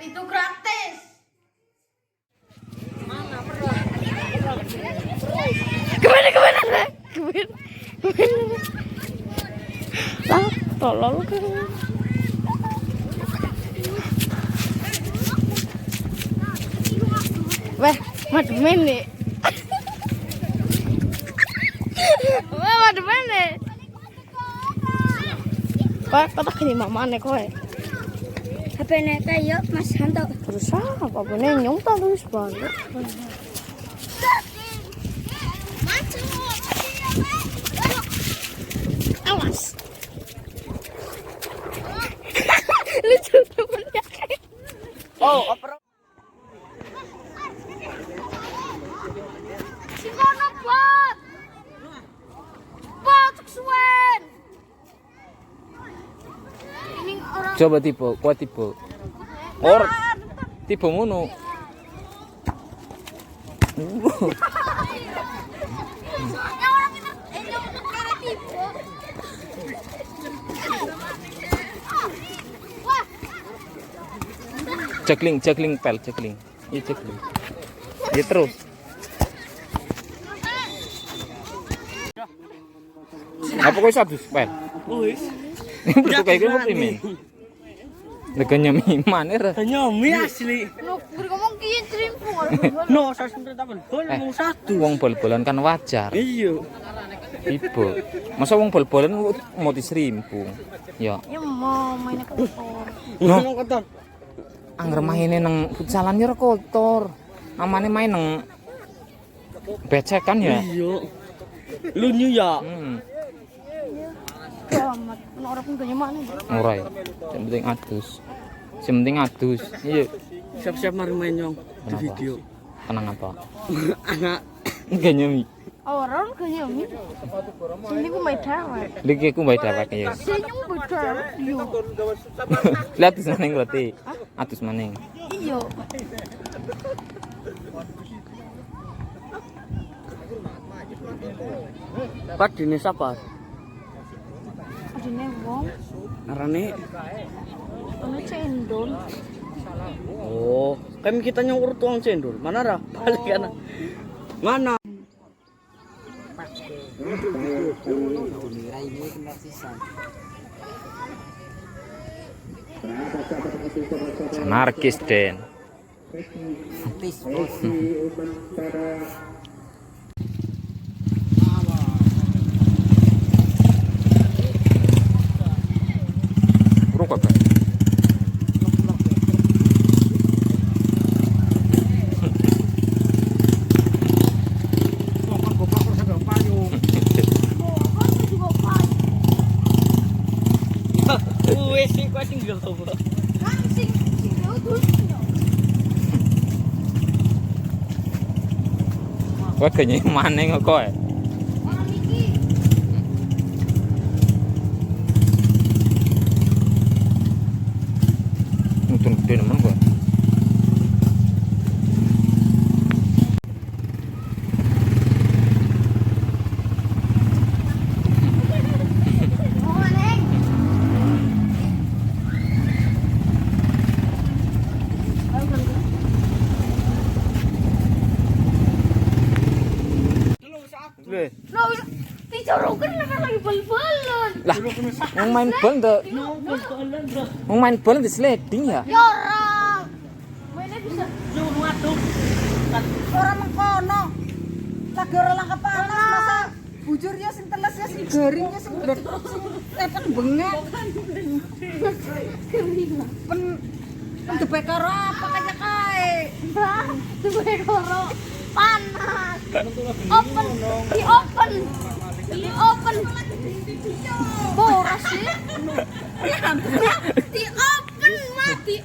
Itu gratis. Kemana kemana lah? Kemana? Kemana? Lah, tolol kan. Wah, mademen nih. Wah, mademen nih. Kok kok tak gini mamane kowe? HP nek yo Mas Hanto. Terus apa apa nyong tak terus banget. Awas. Lucu temennya. Oh, oper. Sing kono, Bot. Bot suwen. Ini orang Coba tipe, kuat tipe. Or tipe ngono. yang orang pinter yang kere tiba. Wah, Juggling, juggling pel, juggling. Iya juggling. Ya terus. Apa kowe sadus pel? Wis. Bentuk kayak gue primen. Neganya mi mana ra? Nyomi asli. no, gue ngomong kiye cerimpung ora No, saya sempet tapan bol Eh. mung satu. Wong bol-bolan kan wajar. Iya. Ibu. Masa wong bol-bolan mau diserimpung. Ya. Ya mau mainnya kotor. Ngono kotor. Angger maine nang futsalan ya kotor. Amane main nang becekan ya. Iya. Lunyu ya. Hmm. Amat, ora pun gak mana. Ora ya. Yang penting adus. Yang penting adus. Iya. Siap-siap mari main nyong di Kenapa? video. Tenang apa? Anak Gak nyemi. Ora gak nyami. Sini ku main dewek. Lagi aku mbak dewek ya. Sini ku main dewek. Iya. Lihat adus maning berarti. Adus maning. Iya. Padine sapa? Adine wong Arane. ono cendol. Oh, kan kita nyong urut tuang cendol. Mana ra? Balik kana. Mana? Anarkis Den. Uruk apa? Wes sing kowe sing gawa. Kan sing sing terus. Kowe gak maning kok kowe. Orang iki Mudun gede nemen kowe. oh neng. Lo dicorokin kan lagi bal-balan. Lah, wong main bal tuh. Wong main bal di sliding ya. Ya ora. Mainnya bisa Ora mengkono. Lagi ora langkah panas masa bujurnya sing teles ya sing garingnya sing bledok sing tetek bengek. Pen pen karo apa kaya kae. Mbak, duwe karo panas. Open, di open. Di open. Boros sih. Di open, mah di